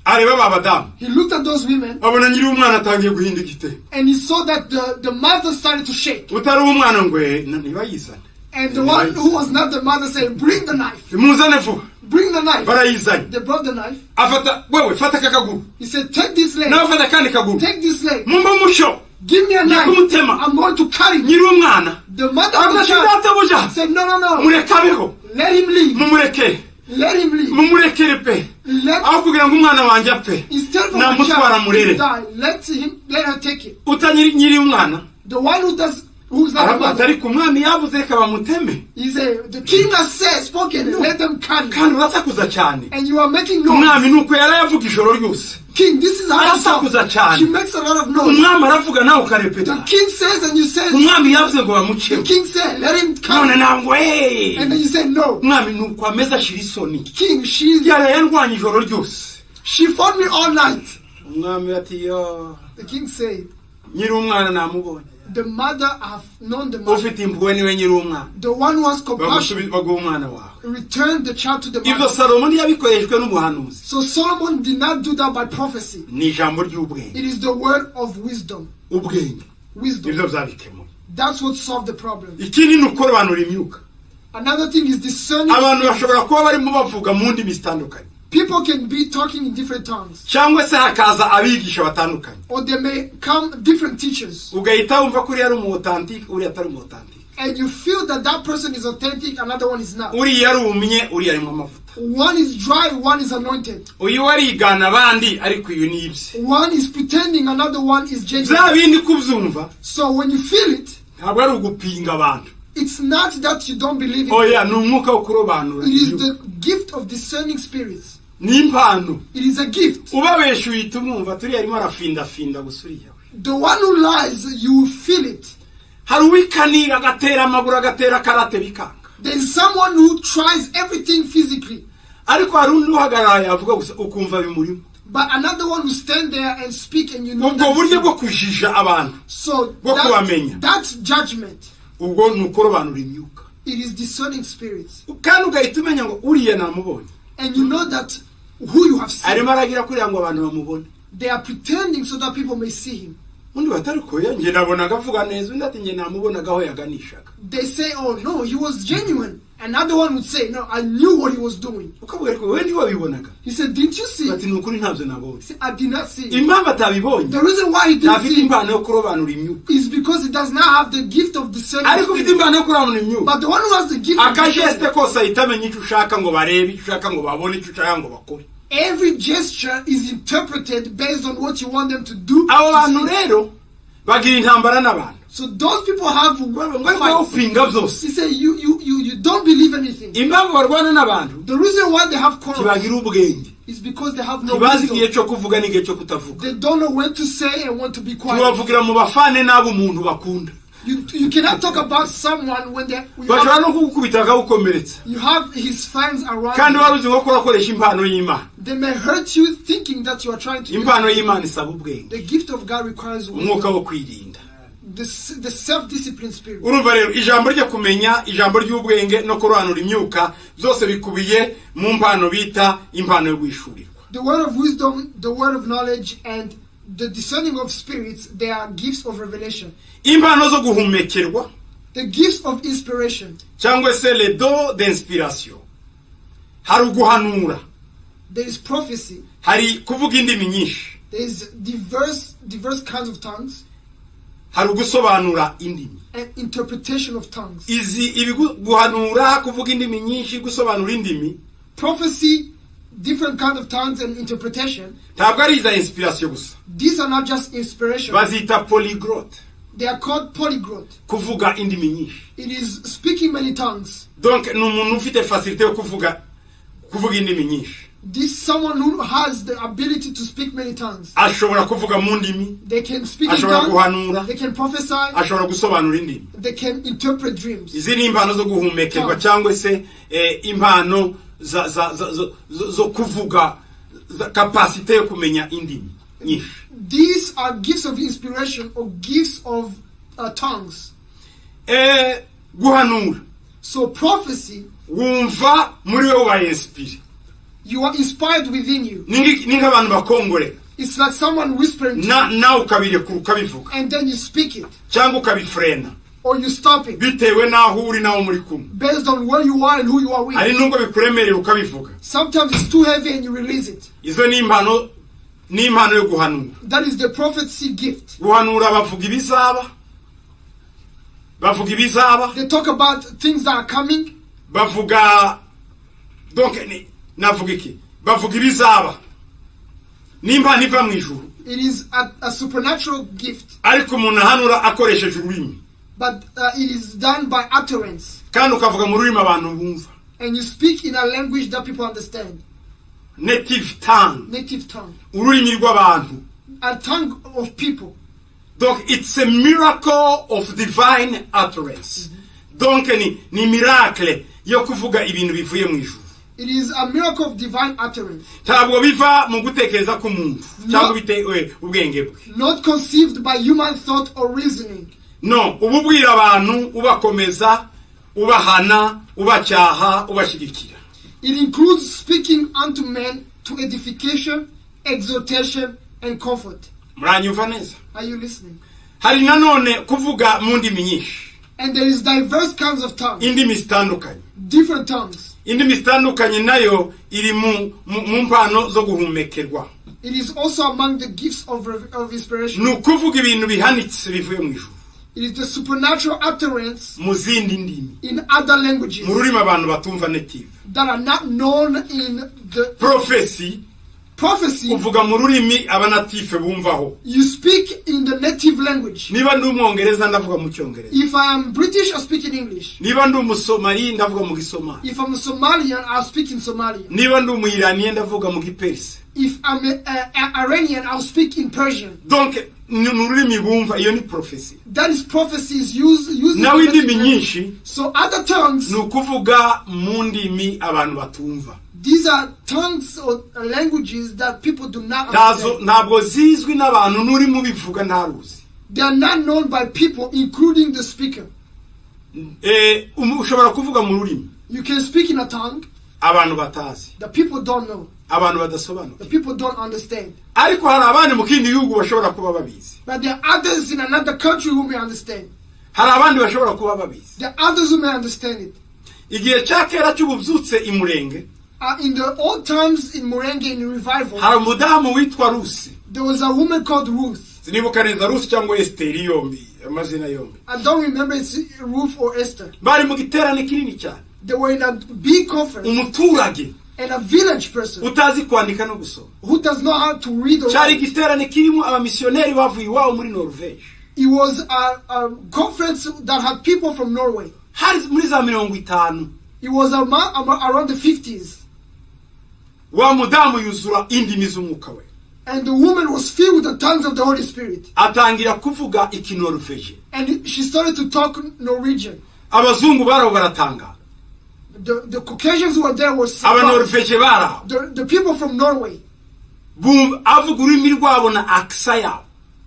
S1: Areba ba badamu,
S2: He looked at those women
S1: abona nyiri umwana atangiye guhinda igitebo,
S2: and he saw that the mother started to shake.
S1: Utari uw'umwana ngo "Eh, ntibayizane."
S2: And the one who was not the mother said, "Bring the knife.
S1: Muzane vuba.
S2: Bring the knife."
S1: Barayizanye.
S2: They brought the knife.
S1: Afata wewe fata aka kaguru,
S2: He said, "Take this leg.
S1: Nawe fata akandi kaguru,
S2: Take this leg.
S1: mumbe umushyo.
S2: Give me a knife.
S1: Kumutema.
S2: I'm going to cut him."
S1: Nyiri umwana
S2: The mother of the
S1: aravuga ati
S2: child
S1: databuja,
S2: said, "No, no, no.
S1: mureke abeho.
S2: Let him live.
S1: Mumureke.
S2: Let him live.
S1: Mumurekere pe.
S2: Let
S1: Aho kugira ngo umwana wanjye apfe,
S2: Instead of my
S1: namutwara
S2: child
S1: murere."
S2: to die, let her take it."
S1: Uta nyiri umwana
S2: The one who does who's not the
S1: aravuga ati
S2: mother,
S1: ariko umwami yavuze reka bamuteme.
S2: He said, "The king has said, spoken, let them cut him."
S1: Kandi urasakuza cyane.
S2: And you are making noise.
S1: Umwami nuko yarayavuga ijoro ryose.
S2: King, this is how she
S1: Arasakuza
S2: talks.
S1: cyane.
S2: She makes a lot of noise.
S1: Umwami aravuga nawe ukarepeta.
S2: The king says and you say,
S1: Umwami yavuze ngo
S2: the
S1: bamuceho.
S2: King said, "Let him
S1: None
S2: come."
S1: ntabwo hey.
S2: And then you say, "No."
S1: Umwami nuko ameze ashira isoni.
S2: King, she
S1: yaraye ndwanya ijoro ryose.
S2: She fought me all night.
S1: Umwami ati yo,
S2: The king said,
S1: nyiri umwana namubonye.
S2: The mother, I have known the mother.
S1: Ufite impuhwe niwe nyiri umwana.
S2: The one who has compassion,
S1: Baguha umwana wawe.
S2: Return the child to the
S1: Ibyo
S2: mother.
S1: Salomo ntiyabikoreshwe n'ubuhanuzi.
S2: So Solomon did not do that by prophecy.
S1: Ni ijambo ry'ubwenge.
S2: It is the word of wisdom.
S1: Ubwenge.
S2: Wisdom.
S1: Ibyo byabikemuye.
S2: That's what solved the problem.
S1: Ikindi ni ukurobanura imyuka.
S2: Another thing is discerning.
S1: Abantu bashobora kuba barimo bavuga mu ndimi zitandukanye,
S2: People can be talking in different tongues,
S1: cyangwa se hakaza abigisha batandukanye,
S2: or there may come different teachers,
S1: ugahita wumva ko uriya ari umu authentique, uriya atari umu authentique,
S2: and you feel that that person is authentic, another one is not.
S1: Uriya arumye, uriya arimo amavuta.
S2: One is dry, one is anointed.
S1: Uyu arigana abandi, ariko uyu ni ibye.
S2: One is pretending, another one is genuine.
S1: Bya bindi kubyumva,
S2: So when you feel it,
S1: ntabwo ari ugupinga abantu.
S2: It's not that you don't believe it.
S1: Oya, ni umwuka wo kurobanura.
S2: It is the gift of discerning spirits.
S1: Ni impano.
S2: It is a gift.
S1: Ubabesha uhita umwumva, turiya arimo arafindafinda gusa uriya we.
S2: The one who lies, you will feel it.
S1: Hari uwikanira agatera amaguru, agatera karate bikanga.
S2: There is someone who tries everything physically,
S1: Ariko hari undi uhagarara yavuga gusa ukumva bimurimo.
S2: But another one will stand there and speak, and you know
S1: Ubwo
S2: that.
S1: Buryo bwo kujija abantu,
S2: So
S1: bwo kubamenya.
S2: that judgment,
S1: Ubwo ni ukurobanura imyuka.
S2: It is discerning spirits.
S1: Kandi ugahita umenya ngo uriya namubonye,
S2: And you know that who you have seen,
S1: arimo aragira kuriya ngo abantu bamubone.
S2: They are pretending so that people may see him.
S1: Undi batari koya, njye nabonaga avuga neza, undi ati njye namubonaga aho yaganishaga.
S2: They say, "Oh no, he was genuine." Another one would say, "No, I knew what he was doing."
S1: Ukavuga ariko wowe ntiwabibonaga?
S2: He said, "Didn't you see?"
S1: Ati ni ukuri ntabyo nabonye.
S2: He said, "I did not see."
S1: Impamvu atabibonye,
S2: The reason why he didn't
S1: ntafite
S2: see
S1: impano yo kurobanura imyuka.
S2: Is because he does not have the gift of discerning
S1: Ariko ufite
S2: spirit.
S1: Impano yo kurobanura imyuka,
S2: But the one who has the gift of
S1: akageste
S2: discernment,
S1: kose ahita amenya icyo ushaka ngo barebe, icyo ushaka ngo babone, icyo ushaka ngo bakore.
S2: Every gesture is interpreted based on what you want them to do.
S1: Abo
S2: To
S1: bantu
S2: see.
S1: Rero bagira intambara n'abantu.
S2: So those people have
S1: Ngo ariko
S2: fights.
S1: Upinga byose.
S2: He said, You don't believe anything."
S1: Impamvu barwana n'abantu,
S2: The reason why they have quarrels
S1: ntibagira ubwenge,
S2: is because they have no
S1: ntibazi igihe
S2: wisdom.
S1: cyo kuvuga n'igihe cyo kutavuga.
S2: They don't know when to say and when to be quiet.
S1: Ntibavugira mu bafane n'abo umuntu bakunda.
S2: You cannot talk about someone when they you
S1: Bashobora
S2: have,
S1: no kugukubita bakagukomeretsa,
S2: you have his fans around
S1: kandi
S2: you.
S1: Wari uzi nko kurakoresha impano y'Imana.
S2: They may hurt you thinking that you are trying to use
S1: Impano y'Imana isaba ubwenge,
S2: The gift of God requires
S1: umwuka
S2: wisdom.
S1: Wo kwirinda.
S2: The self-discipline spirit.
S1: Urumva rero ijambo ryo kumenya, ijambo ry'ubwenge no kurobanura imyuka, byose bikubiye mu mpano bita impano yo guhishurirwa.
S2: The word of wisdom, the word of knowledge, and the discerning of spirits, they are gifts of revelation.
S1: Impano zo guhumekerwa,
S2: The gifts of inspiration.
S1: Cyangwa se le don d'inspiration, hari uguhanura,
S2: There is prophecy.
S1: Hari kuvuga indimi nyinshi,
S2: There is diverse kinds of tongues
S1: hari ugusobanura indimi.
S2: And interpretation of tongues.
S1: Izi ibi guhanura, kuvuga indimi nyinshi, gusobanura indimi,
S2: Prophecy, different kind of tongues and interpretation.
S1: Ntabwo ari iza inspiration gusa.
S2: These are not just inspiration.
S1: Bazita polyglotte.
S2: They are called polyglot.
S1: Kuvuga indimi nyinshi.
S2: It is speaking many tongues.
S1: Donc ni umuntu ufite facilité yo kuvuga indimi nyinshi.
S2: This someone who has the ability to speak many tongues.
S1: Ashobora kuvuga mu ndimi,
S2: They can speak in
S1: ashobora
S2: tongues.
S1: guhanura,
S2: They can prophesy.
S1: Ashobora gusobanura indimi.
S2: They can interpret dreams.
S1: Izi ni impano zo guhumekerwa cyangwa se impano za, za, za, zo, zo, zo kuvuga za capacité yo kumenya indimi nyinshi.
S2: These are gifts of inspiration or gifts of tongues.
S1: Guhanura,
S2: So prophecy,
S1: wumva muri wowe ubaye inspiré.
S2: You are inspired within you.
S1: Ni nk'abantu bakongorera,
S2: It's like someone whispering to
S1: na
S2: you,
S1: nawe ukabirekura ukabivuga,
S2: and then you speak it
S1: cyangwa ukabifrena,
S2: or you stop it
S1: bitewe n'aho uri n'aho muri kumwe.
S2: Based on where you are and who you are with.
S1: Hari nubwo bikuremerera ukabivuga.
S2: Sometimes it's too heavy and you release it.
S1: Izo ni impano, ni impano yo guhanura.
S2: That is the prophecy gift.
S1: Guhanura bavuga ibizaba, bavuga ibizaba.
S2: They talk about things that are coming.
S1: Bavuga, donc navuga iki, bavuga ibizaba, ni impano iva mu ijuru.
S2: It is a supernatural gift,
S1: Ariko umuntu ahanura akoresheje ururimi,
S2: but it is done by utterance.
S1: Kandi ukavuga mu rurimi abantu bumva.
S2: And you speak in a language that people understand,
S1: Native tongue.
S2: Native tongue,
S1: Ururimi rw'abantu.
S2: A tongue of people.
S1: Donc it's a miracle of divine utterance. Donc ni miracle yo kuvuga ibintu bivuye mu ijuru.
S2: It is a miracle of divine utterance,
S1: Ntabwo biva mu gutekereza k'umuntu cyangwa ubwenge bwe.
S2: Not conceived by human thought or reasoning.
S1: No uba ubwira abantu, ubakomeza, ubahana, ubacyaha, ubashyigikira.
S2: It includes speaking unto men to edification, exhortation, and comfort.
S1: Muranyumva neza?
S2: Are you listening?
S1: Hari nanone kuvuga mu ndimi nyinshi.
S2: And there is diverse kinds of tongues,
S1: Indimi zitandukanye.
S2: Different tongues.
S1: Indimi zitandukanye nayo iri mu mpano zo guhumekerwa.
S2: It is also among the gifts of inspiration.
S1: Ni ukuvuga ibintu bihanitse bivuye mu ijuru.
S2: It is the supernatural utterance
S1: Mu zindi ndimi.
S2: In other languages
S1: Mu rurimi abantu batumva native.
S2: That are not known in the
S1: Prophecy.
S2: Prophecy.
S1: Uvuga mu rurimi abanative bumvaho.
S2: You speak in the native language.
S1: Niba ndi Umwongereza, ndavuga mu Cyongereza.
S2: If I am British, I speak in English.
S1: Niba ndi Umusomali, ndavuga mu Gisomali.
S2: If I'm a Somalian, I'll speak in Somalian.
S1: Niba ndi Umuyiraniye, ndavuga mu Giperisi.
S2: If I'm a Iranian, I'll speak in Persian.
S1: Donc ni ururimi bumva, iyo ni prophecy.
S2: That is prophecy is used using
S1: Nawe
S2: the native
S1: indimi
S2: language.
S1: nyinshi
S2: So other tongues,
S1: ni ukuvuga mu ndimi abantu batumva.
S2: These are tongues or languages that people do not
S1: Ntazo
S2: understand.
S1: ntabwo zizwi n'abantu, n'urimo ubivuga ntaruzi.
S2: They are not known by people, including the speaker.
S1: Ushobora kuvuga mu rurimi
S2: You can speak in a tongue
S1: abantu batazi,
S2: that people don't know,
S1: abantu badasobanuka,
S2: that people don't understand.
S1: Ariko hari abandi mu kindi gihugu bashobora kuba babizi.
S2: But there are others in another country who may understand.
S1: Hari abandi bashobora kuba babizi.
S2: There are others who may understand it.
S1: Igihe cya kera cy'ububyutse i Murenge,
S2: In the old times in Murenge in revival,
S1: hari umudamu witwa Rusi.
S2: There was a woman called Ruth.
S1: Sinibuka neza Rusi cyangwa Esiteri, yombi amazina yombi.
S2: I don't remember it's Ruth or Esther.
S1: Bari mu giterane kinini cyane.
S2: They were in a big conference
S1: Umuturage
S2: and a village person
S1: utazi kwandika no gusoma.
S2: Who does not how to read or
S1: Cyari
S2: write.
S1: Igiterane kirimo abamisiyoneri bavuye iwabo muri Norvege.
S2: It was a conference that had people from Norway.
S1: Hari muri za 50.
S2: It was around the 50s.
S1: Wa mudamu yuzura indimi z'umwuka we.
S2: And the woman was filled with the tongues of the Holy Spirit.
S1: Atangira kuvuga Ikinorveje.
S2: And she started to talk Norwegian.
S1: Abazungu baraho baratangara.
S2: The Caucasians who were there were surprised.
S1: Abanorveje baraho
S2: The people from Norway,
S1: bumva avuga ururimi rwabo na accent yabo.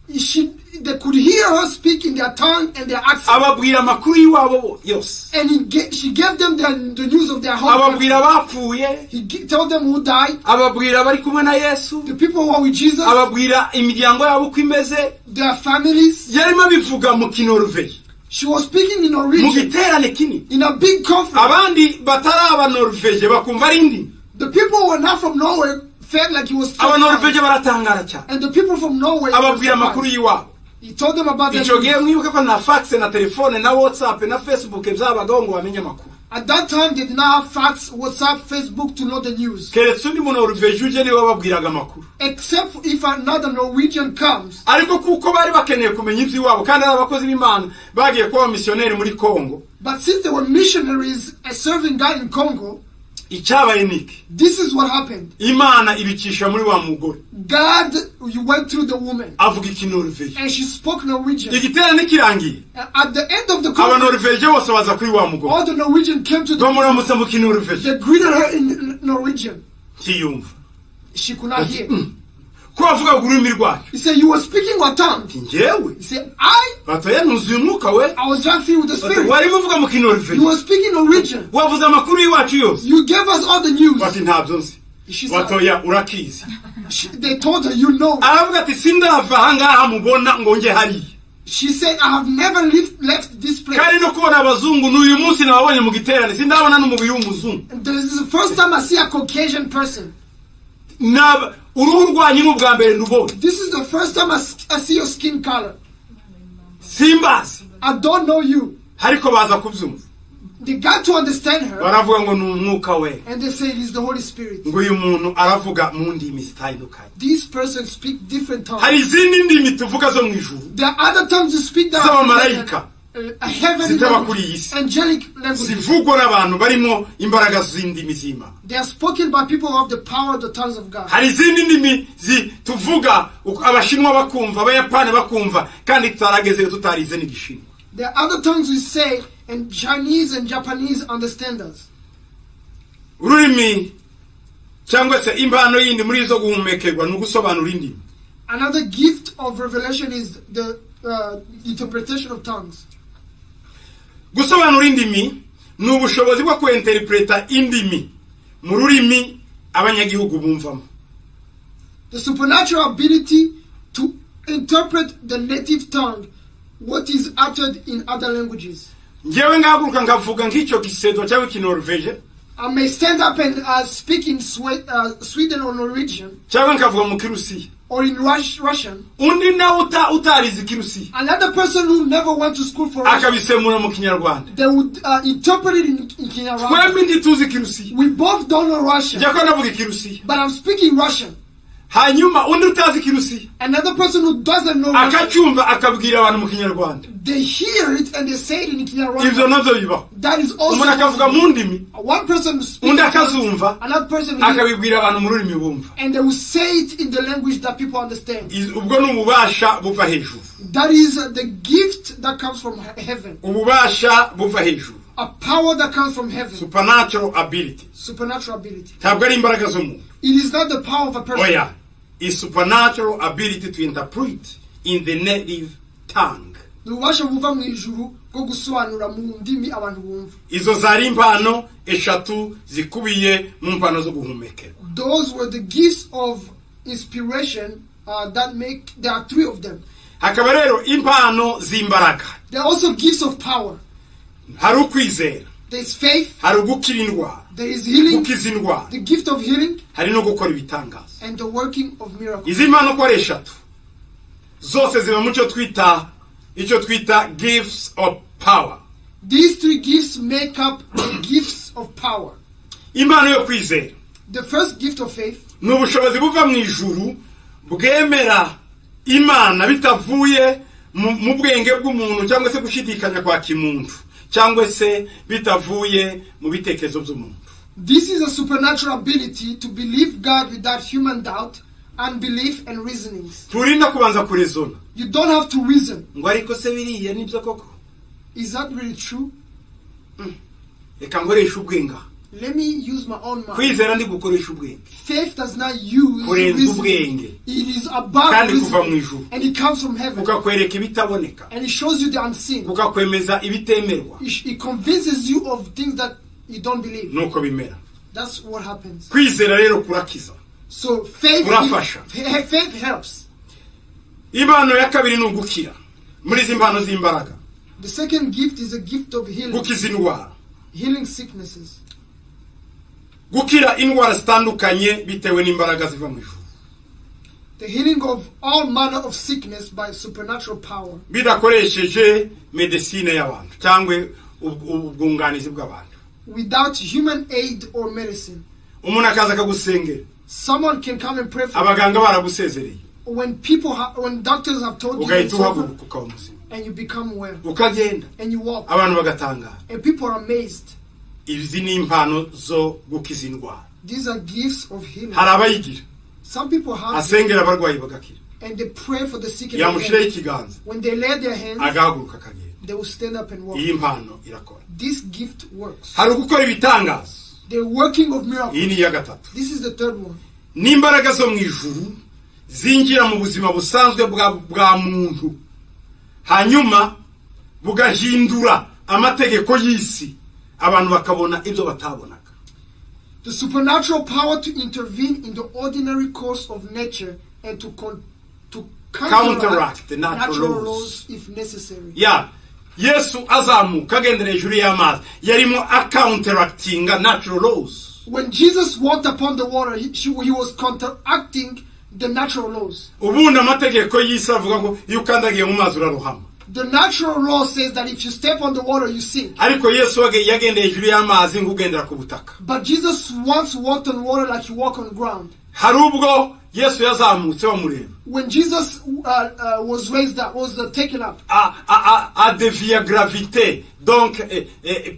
S2: They could hear her speak in their tongue and their accent.
S1: Ababwira amakuru y'iwabo yose.
S2: And she gave them the news of their home country.
S1: Ababwira abapfuye.
S2: He told them who died,
S1: Ababwira abari kumwe na Yesu.
S2: The people who are with Jesus,
S1: Ababwira imiryango yabo uko imeze.
S2: Their families.
S1: Yarimo abivuga mu Kinorveje
S2: She was speaking in
S1: mu
S2: Norwegian
S1: giterane kinini.
S2: In a big conference.
S1: Abandi batari Abanorveje bakumva ari indimi.
S2: The people who were not from Norway felt like he was talking.
S1: Abanorveje baratangara cyane.
S2: And the people from Norway were
S1: Ababwira amakuru
S2: surprised.
S1: y'iwabo.
S2: He told them about their
S1: Icyo gihe
S2: news.
S1: mwibuke ko na fax na telefone na WhatsApp na Facebook byabagaho ngo bamenye amakuru.
S2: At that time, they did not have fax, WhatsApp, Facebook to know the news.
S1: Keretse undi Munoruveje uje niwe wababwiraga amakuru.
S2: Except if another Norwegian comes.
S1: Ariko kuko bari bakeneye kumenya iby'iwabo kandi ari abakozi b'Imana bagiye kuba abamisiyoneri muri Kongo,
S2: But since they were missionaries serving God in Congo,
S1: icyabaye ni iki?
S2: This is what happened.
S1: Imana ibicisha muri wa mugore.
S2: God, you went through the woman,
S1: Avuga Ikinoruveje.
S2: And she spoke Norwegian.
S1: Igiterane kirangiye,
S2: And at the end of the conference,
S1: Abanoruveje bose baza kuri wa mugore.
S2: All the Norwegian came to the
S1: Bamuramutsa mu Kinoruveje.
S2: They greeted her in Norwegian.
S1: Ntiyumva.
S2: She could not hear.
S1: Ko wavugaga ururimi rwacu?
S2: He said, "You were speaking what tongue?"
S1: Njyewe?
S2: He said, I
S1: Batoya nuzuye umwuka we.
S2: I was just filled with the Spirit.
S1: Warimo uvuga mu Kinoruveje.
S2: You were speaking Norwegian.
S1: Wavuze amakuru y'iwacu yose.
S2: You gave us all the news."
S1: Bati ntabyo nzi.
S2: She said,
S1: Batoya urakizi.
S2: They told her, "You know."
S1: Aravuga ati sindava ahangaha mubona ngo njye hariya.
S2: She said, "I have never left this place."
S1: Kandi no kubona abazungu n'uyu munsi nababonye mu giterane, sindabona n'umubiri w'umuzungu.
S2: And this is the first time I see a Caucasian person.
S1: Naba- uruhu rwanyu ni ubwa mbere ndubonye.
S2: This is the first time I see your skin color.
S1: Simbazi.
S2: I don't know you.
S1: Ariko baza kubyumva.
S2: They got to understand her,
S1: Baravuga ngo ni umwuka we.
S2: And they say it is the Holy Spirit.
S1: Ngo uyu muntu aravuga mu ndimi zitandukanye.
S2: These persons speak different tongues.
S1: Hari izindi ndimi tuvuga zo mu ijuru
S2: There are other tongues you speak that are
S1: z'abamarayika
S2: heavenly
S1: zitaba kuri
S2: language,
S1: iyi si,
S2: angelic languages.
S1: zivugwa n'abantu barimo imbaraga z'indimi z'Imana.
S2: They are spoken by people who have the power of the tongues of God.
S1: Hari izindi ndimi tuvuga Abashinwa bakumva, Abayapani bakumva, kandi tutaragezeyo tutarize n'Igishinwa.
S2: There are other tongues we say, and Chinese and Japanese understand us.
S1: Ururimi cyangwa se impano yindi muri izo guhumekerwa ni ugusobanura indimi.
S2: Another gift of revelation is the interpretation of tongues.
S1: Gusobanura indimi ni ubushobozi bwo kwenterpreta indimi mu rurimi abanyagihugu bumvamo.
S2: The supernatural ability to interpret the native tongue, what is uttered in other languages.
S1: Ngewe ngahaguruka nkavuga nk'icyo gisedo cyangwa ikinorveje,
S2: I may stand up and speak in Sweden or Norwegian
S1: cyangwa nkavuga mu kirusiya,
S2: or in Russian.
S1: Undi nawe utarize ikirusiya
S2: Another person who never went to school for Russian,
S1: akabisemura mu kinyarwanda.
S2: They would interpret it in Kinyarwanda.
S1: Twembi ntituzi ikirusiya.
S2: We both don't know Russian,
S1: Njya ko navuga ikirusiya,
S2: but I'm speaking Russian.
S1: Hanyuma undi utazi ikirusiya
S2: Another person who doesn't know Russian,
S1: akacyumva akabwira abantu mu kinyarwanda.
S2: They hear it and they say it in
S1: Ibyo
S2: Kinyarwanda.
S1: nabyo bibaho.
S2: That is also
S1: Umuntu akavuga mu ndimi,
S2: one person speaks,
S1: undi akazumva,
S2: another person hears,
S1: akabibwira abantu mu rurimi bumva.
S2: And they will say it in the language that people understand.
S1: Ubwo ni ububasha buva hejuru.
S2: That is the gift that comes from heaven,
S1: Ububasha buva hejuru.
S2: A power that comes from heaven,
S1: Supernatural ability.
S2: Supernatural ability.
S1: Ntabwo ari imbaraga z'umuntu.
S2: It is not the power of a person.
S1: Oya, is supernatural ability to interpret in the native tongue.
S2: Ni ububasha buva mu ijuru bwo gusobanura mu ndimi abantu bumva.
S1: Izo zari impano eshatu zikubiye mu mpano zo guhumekerwa.
S2: Those were the gifts of inspiration that make, there are three of them.
S1: Hakaba rero impano z'imbaraga.
S2: There are also gifts of power.
S1: Hari ukwizera,
S2: There is faith,
S1: hari ugukira indwara,
S2: there is healing,
S1: gukiza indwara,
S2: the gift of healing,
S1: hari no gukora ibitangaza.
S2: And the working of miracles.
S1: Izi mpano uko ari eshatu zose ziba mu cyo twita icyo twita gifts of power.
S2: These three gifts make up the gifts of power.
S1: Impano yo kwizera
S2: The first gift of faith
S1: ni ubushobozi buva mu ijuru bwemera Imana bitavuye mu bwenge bw'umuntu cyangwa se gushidikanya kwa kimuntu cyangwa se bitavuye mu bitekerezo by'umuntu.
S2: This is a supernatural ability to believe God without human doubt, unbelief, and reasonings.
S1: Turinda kubanza kurezona.
S2: You don't have to reason.
S1: Ngo ariko se biriya nibyo koko?
S2: Is that really true?
S1: Reka nkoreshe ubwenge aha.
S2: Let me use my own mind.
S1: Kwizera ndi gukoresha ubwenge.
S2: Faith does not use
S1: Kurenza
S2: reasoning.
S1: ubwenge.
S2: It is above
S1: Kandi kuva mu
S2: reasoning.
S1: ijuru.
S2: And it comes from heaven.
S1: Kukakwereka ibitaboneka.
S2: And it shows you the unseen.
S1: Kukakwemeza ibitemerwa.
S2: It convinces you of things that you don't believe.
S1: Nuko bimera.
S2: That's what happens.
S1: Kwizera rero kurakiza.
S2: So faith,
S1: Kurafasha.
S2: faith helps.
S1: Impano ya kabiri ni ugukira muri izi mpano z'imbaraga.
S2: The second gift is a gift of healing,
S1: Gukiza indwara,
S2: healing sicknesses.
S1: Gukira indwara zitandukanye bitewe n'imbaraga ziva mu ijuru.
S2: The healing of all manner of sickness by supernatural power,
S1: Bidakoresheje medicine y'abantu cyangwa ubwunganizi bw'abantu.
S2: Without human aid or medicine.
S1: Umuntu akaza akagusengera,
S2: Someone can come and pray for you.
S1: Abaganga baragusezereye,
S2: When doctors have told you
S1: ugahita
S2: it's over,
S1: uhaguruka ukaba muzima,
S2: and you become well,
S1: ukagenda,
S2: and you walk,
S1: abantu bagatangara.
S2: And people are amazed.
S1: Izi ni impano zo gukiza indwara.
S2: These are gifts of healing.
S1: Hari abayigira,
S2: Some people have them,
S1: asengera abarwayi bagakira,
S2: and they pray for the sick and
S1: yamushyiraho
S2: the
S1: ikiganza,
S2: When they lay their hands,
S1: agahaguruka akagenda.
S2: They will stand up and walk.
S1: Iyi mpano irakora.
S2: This gift works.
S1: Hari ugukora ibitangaza.
S2: The working of miracles.
S1: Iyi ni iya gatatu.
S2: This is the third one.
S1: N'imbaraga zo mu ijuru zinjira mu buzima busanzwe bwa muntu hanyuma bugahindura amategeko y'isi abantu bakabona ibyo batabonaga.
S2: The supernatural power to intervene in the ordinary course of nature and to
S1: Counteract the natural laws.
S2: Laws if necessary.
S1: Ya Yesu azamuka agendera hejuru y'amazi yarimo acounteractinga natural laws.
S2: When Jesus walked upon the water, he was counteracting the natural laws.
S1: Ubundi amategeko y'isi avuga ngo iyo ukandagiye mu mazi urarohama.
S2: The natural law says that if you step on the water, you sink.
S1: Ariko Yesu yagendeye hejuru y'amazi nk'ugendera ku butaka.
S2: But Jesus once walked on water like you walk on ground.
S1: Hari ubwo Yesu yazamutse bamureba,
S2: When Jesus was raised up, was taken up,
S1: adeviya gravité, donc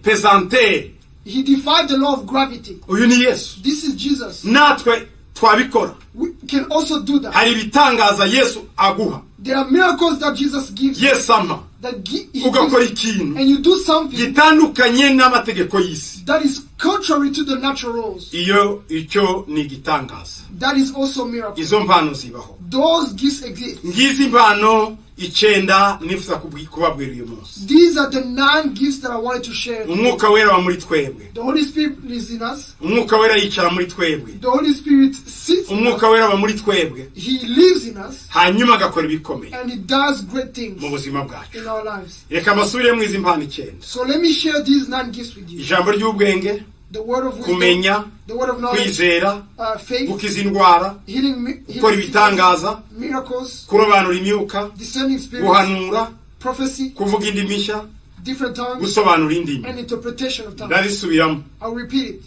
S1: pesanteur.
S2: He defied the law of gravity.
S1: Uyu ni Yesu.
S2: This is Jesus.
S1: Natwe twabikora.
S2: We can also do that.
S1: Hari ibitangaza Yesu aguha,
S2: There are miracles that Jesus gives.
S1: Yesu ampa,
S2: That he
S1: ugakora
S2: gives,
S1: ikintu
S2: and you do something
S1: gitandukanye n'amategeko y'isi.
S2: That is contrary to the natural laws.
S1: Iyo icyo ni igitangaza.
S2: That is also a miracle.
S1: Izo mpano zibaho.
S2: Those gifts exist.
S1: Ngizi impano 9 nifuza kubabwira uyu munsi.
S2: These are the nine gifts that I wanted to share.
S1: Umwuka Wera wa muri twebwe.
S2: The Holy Spirit is in us.
S1: Umwuka Wera yicara muri twebwe.
S2: The Holy Spirit sits in us.
S1: Umwuka Wera aba muri twebwe.
S2: He lives in us
S1: Hanyuma agakora ibikomeye
S2: and he does great things
S1: mu buzima bwacu.
S2: In our lives.
S1: Reka mbasubiremo izi mpano 9.
S2: So let me share these nine gifts with you.
S1: Ijambo ry'ubwenge,
S2: The word of wisdom,
S1: kumenya,
S2: the word of knowledge,
S1: kwizera,
S2: faith,
S1: gukiza indwara, gukora
S2: healing,
S1: ibitangaza,
S2: miracles,
S1: kurobanura imyuka,
S2: discerning spirits,
S1: guhanura,
S2: prophecy,
S1: kuvuga indimi nshya,
S2: different tongues,
S1: gusobanura indimi.
S2: And interpretation of tongues.
S1: Ndazisubiramo.
S2: I'll repeat it.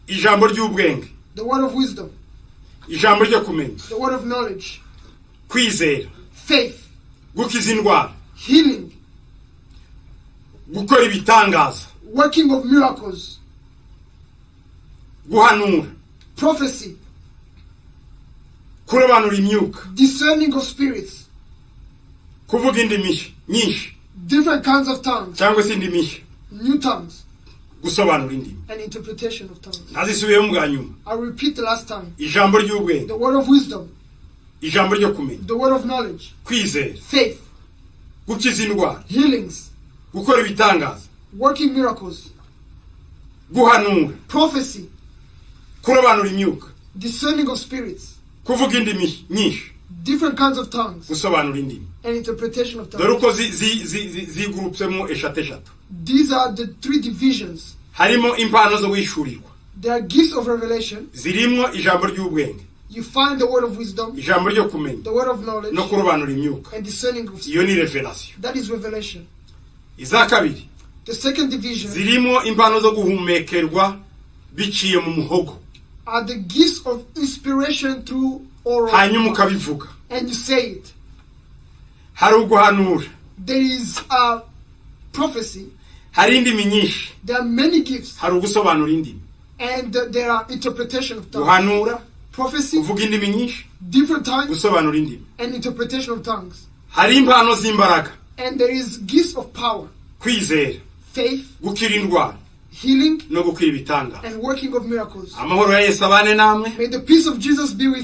S1: Ijambo ry'ubwenge,
S2: The word of wisdom,
S1: ijambo ryo kumenya,
S2: the word of knowledge,
S1: kwizera,
S2: faith,
S1: gukiza indwara,
S2: healing,
S1: gukora ibitangaza,
S2: working of miracles,
S1: guhanura,
S2: prophecy,
S1: kurobanura imyuka,
S2: discerning of spirits,
S1: kuvuga indimi nyinshi
S2: different kinds of tongues,
S1: cyangwa se indimi nshya,
S2: new tongues,
S1: gusobanura indimi.
S2: And interpretation of tongues.
S1: Ntazisubiyemo bwa nyuma.
S2: I'll repeat the last time.
S1: Ijambo ry'ubwenge,
S2: The word of wisdom,
S1: ijambo ryo kumenya,
S2: the word of knowledge,
S1: kwizera,
S2: faith,
S1: gukiza indwara,
S2: healings,
S1: gukora ibitangaza,
S2: working miracles,
S1: guhanura,
S2: prophecy,
S1: kurobanura imyuka,
S2: discerning of spirits,
S1: kuvuga indimi nyinshi,
S2: different kinds of tongues,
S1: gusobanura indimi.
S2: And interpretation of
S1: Dore
S2: tongues.
S1: uko zigurupsemo eshatu eshatu.
S2: These are the three divisions.
S1: Harimo impano zo guhishurirwa.
S2: There are gifts of revelation.
S1: Zirimo ijambo ry'ubwenge,
S2: You find the word of wisdom,
S1: ijambo ryo kumenya,
S2: the word of knowledge,
S1: no kurobanura imyuka.
S2: And discerning of
S1: Iyo
S2: spirits.
S1: ni revelation.
S2: That is revelation.
S1: Iza kabiri
S2: The second division
S1: zirimo impano zo guhumekerwa biciye mu muhogo,
S2: are the gifts of inspiration through oral,
S1: hanyuma ukabivuga.
S2: And you say it.
S1: Hari uguhanura,
S2: There is a prophecy.
S1: Hari indimi nyinshi,
S2: There are many gifts,
S1: hari ugusobanura indimi.
S2: And there are interpretation of tongues.
S1: Guhanura,
S2: Prophecy,
S1: kuvuga indimi nyinshi,
S2: different tongues,
S1: gusobanura indimi.
S2: And interpretation of tongues.
S1: Hari impano z'imbaraga,
S2: And there is gifts of power,
S1: kwizera,
S2: faith,
S1: gukira indwara,
S2: healing,
S1: no gukora ibitangaza.
S2: And working of miracles.
S1: Amahoro ya Yesu abane namwe.
S2: May the peace of Jesus be with